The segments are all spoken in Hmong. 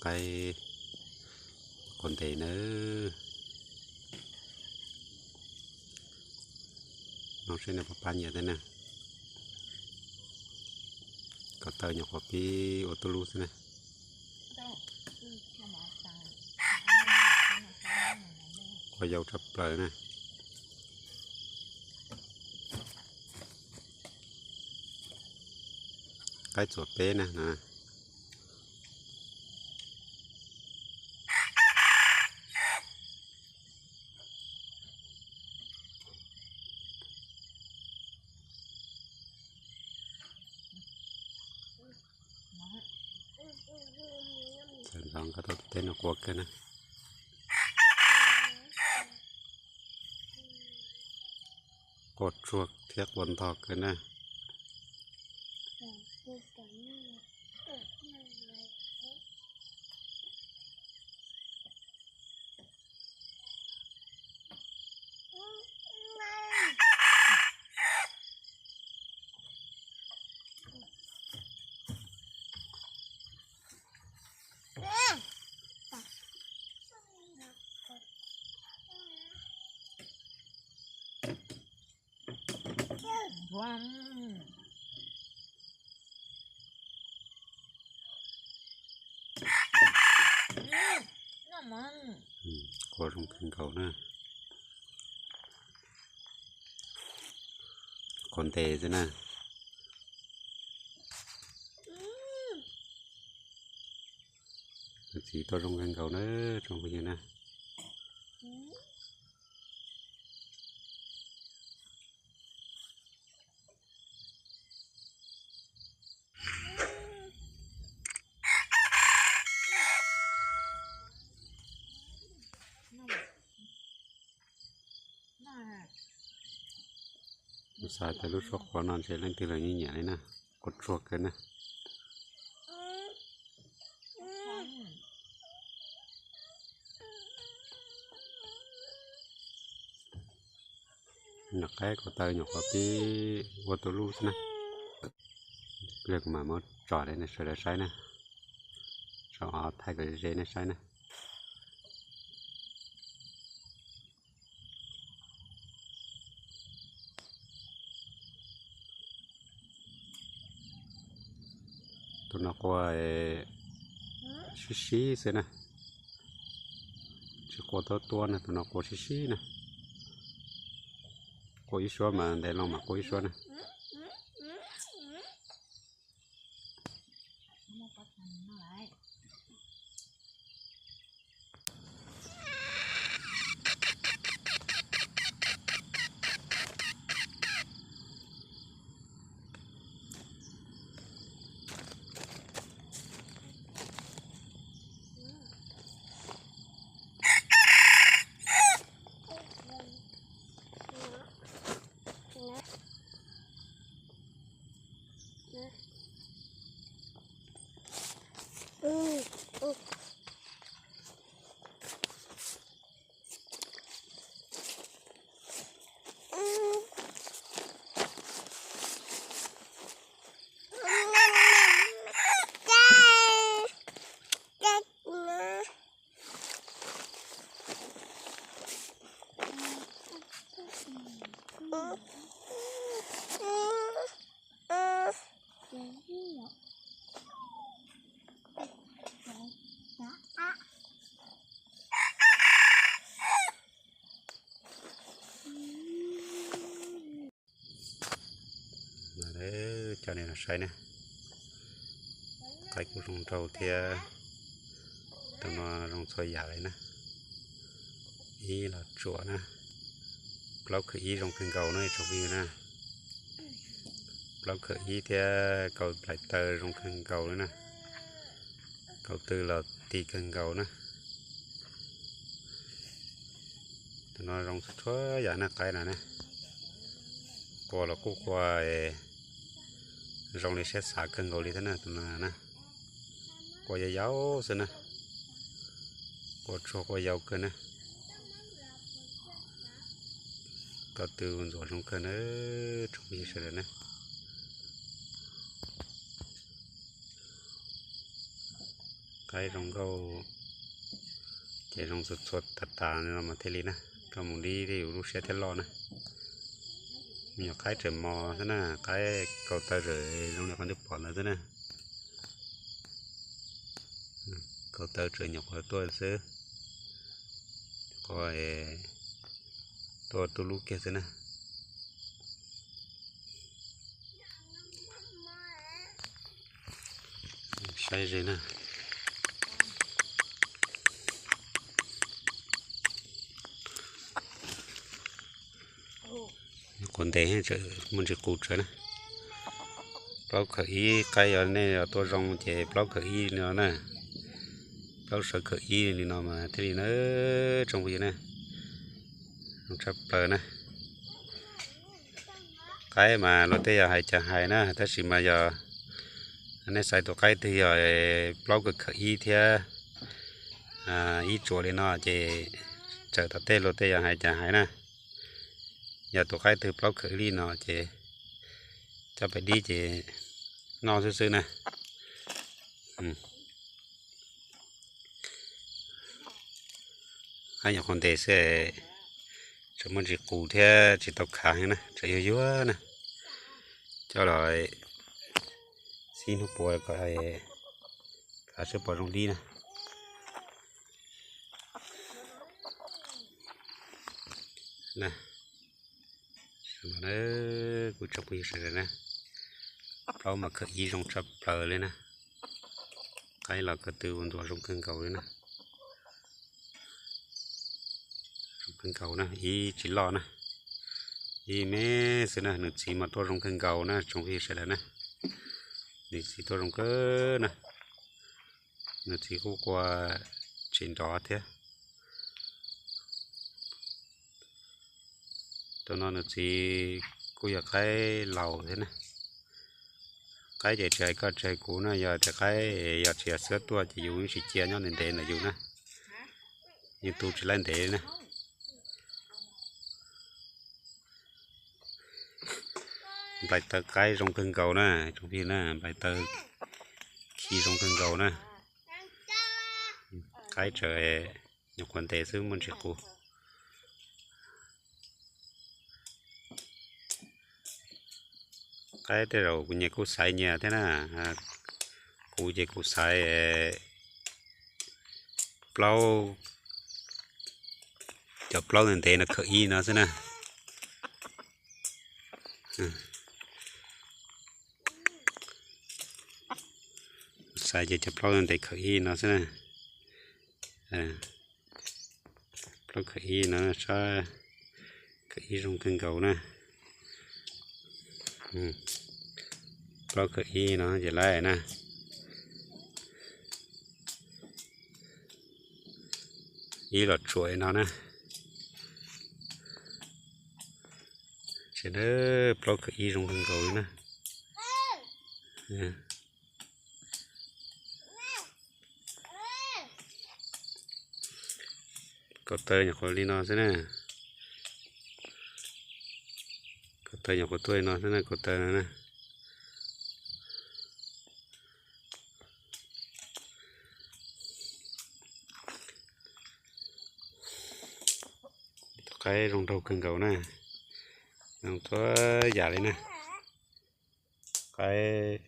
Qaib quav ntes nawb. No seb nws puas pab nyiaj thiab na. Ko taw nyuam qhuav pib ua tuj lub xwb na. Quav yau tshaj plaws na. Qaib txuas peb na no. Txawm ntxov nkaus tau teb no quaj kawg na. Quaj tsuag thiab quaj ntog kawg na. Quaj zoo kawg nkaus na. Quaj ntes xwb na. Txiv tuaj zoo kawg nkaus na tsoom phooj ywg na. Xav tias lub suab quav no ntshe leej twg los nyiam nyiam li na, quaj tsuag kawg na. Nyob qaib ko taw nyuam qhuav pib ua tuj lub xwb na. Pliag kuv mam muab tso rau nej sawv daws saib na, tso thaij kom ze nej saib na. Tus no quaj sib sib xwb na, tsis quaj tuab tuab na, tus no quaj sib sib na. Quaj ib suab mas ntev loo mas quaj ib suab na. Coj nej los saib na, qaib kuj zoo nraug thiab, tus no zoo txhua yam li na. Ib los tsuam na, plaub khawm ib zoo kawg nkaus no tsoom phooj ywg na. Plaub khawm ib thiab kaus nplaim taw zoo kawg nkaus li na. Kaus tw los ti kawg nkaus na. Tus no zoo txhua yam na, qaib no na. Quaj los kuj quaj zoo li siab xav kawg nkaus li thiab na, tus no na. Quaj yau yau xwb na. Quaj tsuag quaj yau kawg na. Kaus tw ntxuav zoo kawg na, tsoom phooj ywg sawv daws na. Qaib zoo nkauj ces zoo txhua txhua tas tas no mas thiaj li na, koj mus dib thiaj yuav lub siab thiaj loj na. Me nyuam qaib tseem mos xwb na, qaib kaus taw tseem zoo li qhov nej pom ntawd xwb na. Kaus taw tseem nyuam qhuav tuaj xwb, qhov tuaj tuj lub kiag xwb na. Saib ze na. Quav ntes, muaj ntsis qus tsawv na. Plaub khawm ib, qaib yog nej yog tuaj zoo ces plaub khawm ib li no na. Plaub sawv khawm ib li no mas thiaj li na, tsoom phooj ywg na. Zoo tshaj plaws na. Qaib mas luag tej yog hais cas hais na, tab sis mas yog nej xaiv tus qaib twg yog plaub khawm ib thiab ib tsuam li no ces txawm tom tej luag tej yog hais cas hais na. Yog tus qaib twg plaub khawm ib li no ces coj pem dib ces noj xwb xwb na. Qaib nyuam qhuav ntes xwb, tseem muaj ntsis qus thiab tsis tau khav heev na, tseem yuag yuag na. Coj los xib hnub puav kom khav seb puas zoo dib na. Kuv tsoom phooj ywg sawv daws na, plaub mas khawm ib zoo tshaj plaws li na. Qaib los ko tw ua ntuas zoo kawg nkaus li na. Zoo kawg nkaus na, ib tsis loj na, ib me xwb na. Nws txiv mas tuaj zoo kawg nkaus na tsoom phooj ywg sawv daws na. Nws txiv tuaj zoo kawg na. Nws txiv kuj qua tsis nrov thiab. Tus no nws txiv kuj yog qaib laus thiab na. Qaib ces tsis hais koj tsis hais kuv na, yog tias qaib yog tsis yog xwb tuaj ces yus yeej tsis cia nyob ntev ntev ntawm yus na. Yeej tu tsis laib ntev na. Nplai taw qaib zoo kawg nkaus na, tsoom phooj ywg na, nplai taw khi zoo kawg nkaus na. Qaib tseem nyuam qhuav ntes xwb, muaj ntsis qus. Qaib tej zaum kuv nyias kuj xaiv nyias thiab na. Kuv ces kuv xaiv plaub, cov plaub ntev ntev no khawm ib no xwb na. Xaiv ces cov plaub ntev khawm ib no xwb na. Plaub khawm ib no, sab khawm ib zoo kawg nkaus na. Plaub khawm ib no ces laib na. Ib los tsuam no na. Ces plaub khawm ib zoo kawg nkaus li na. Kaus taw nyuam qhuav li no xwb na. Kaus taw nyuam qhuav tuaj li no xwb na, kaus taw no na. Tus qaib zoo nraug kawg nkaus na, zoo txhua yam li na. Qaib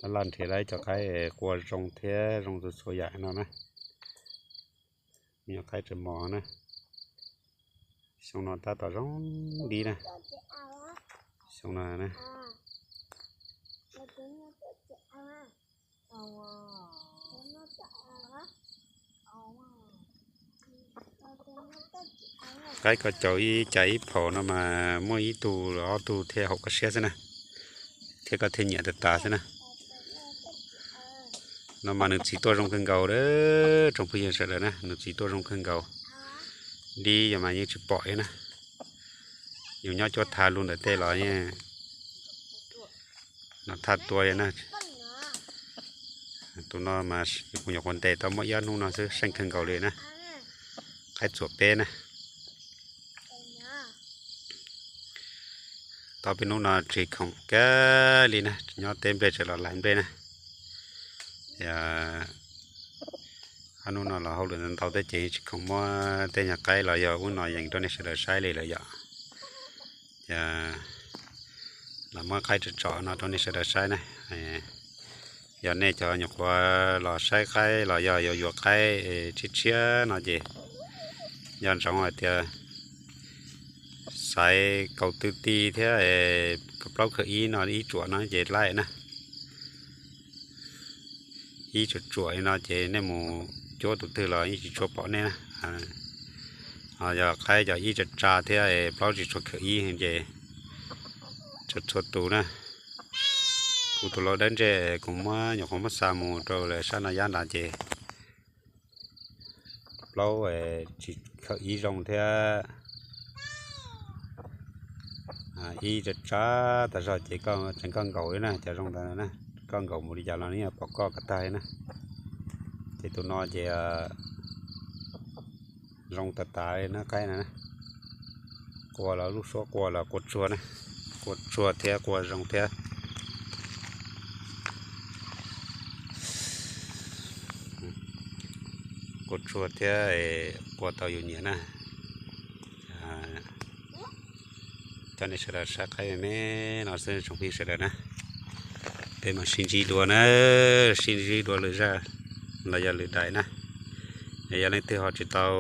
laj laj nrhiav tau ib co qaib qua zoo thiab zoo txhua txhua yam no na. Me nyuam qaib tseem mos na. Xyoo no tab tom zoo dib na. Xyoo no na. Qaib koj caum ib cas ib phaum no mas muaj ib tug los ob tug thiaj haum koj siab xwb na, thiab koj thiaj nyiam tas tas xwb na. No mas nws txiv tuaj zoo kawg nkaus, tsoom phooj ywg sawv daws na, nws txiv tuaj zoo kawg nkaus. Dib yog mas yeej tsis pom li na, yus nyob cuab thav lug ntawm tej los no thaj tua li na. Tus no mas kuv nyuam qhuav ntes tau muaj ib ob hnub no xwb, seej kawg nkaus li na. Qaib txuam peb na. Tau peb hnub no tsis khoom kiag li na, nyob teb nplej tseem los lais nplej na. Ob hnub no los hauj lwm ntau thiab ces tsis khoom muab tej nyuag qaib los yog ub no yees rau nej sawv daws saib li lawm yom. Ces los muab qaib tso tso no rau nej sawv daws saib na. Yog nej cov nyuam qhuav los saib qaib los yog yuav yuav qaib tshiab tshiab no ces nco ntsoov hais tias xaiv kaum tw ti thiab kaum plaub khaws ib no ib tsuam no ces laij na. Ib tsuam tsuam li no ces nej mus cuab tus twg los yeej tsis tshua pom nej na. Ho yog qaib cov ib tsa tsa thiab plaub tsis tshua khaws ib ces txhua txhua tus na. Kuv tus lau dawb ntseg kuv muab nyuam qhuav muab xa mus rau lawv sab Naj Yab nrad ces plaub tsis khaws ib zoo thiab. Ib tsa tsa tas zog ces tseem koj nkaus li na, cov zoo ntawd na, koj nkaus mus li cas los nws pom koj kom tag li na. Ces tus no ces zoo tas tas li na, qaib na. Qua los lub suab qua los qua tsuag na, qua tsuag thiab qua zoo thiab. Qua tsuag thiab qua tau yus nyiam na. Coj nej sawv daws saib qaib me me no xwb tsoom phooj ywg sawv daws na. Peb mam sib ntsib dua na, sib ntsib dua lwm zaj los yog lwm daim na. Yog leej twg ho tsis tau,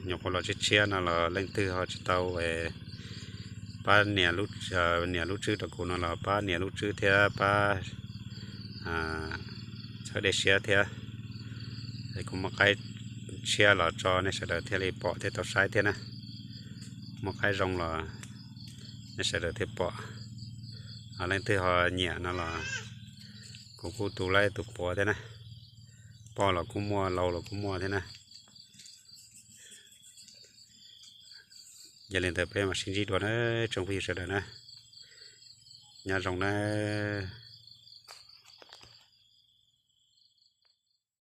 nyuam qhuav los tshiab tshiab no los leej twg ho tsis tau pab nias lub tswb rau kuv no los pab nias lub tswb thiab pab txhawb dej siab thiab. Kuv muaj qaib tshiab los tso nej sawv daws thiaj li pom thiab tau saib thiab na. Muaj qaib zoo los nej sawv daws thiaj pom. Leej twg ho nyiam no los kuv kuj tu laib tus puav thiab na. Poj los kuj muaj, lau los kuj muaj thiab na. Yog li ntawd peb mam sib ntsib dua na tsoom phooj ywg sawv daws na. Nyob zoo na.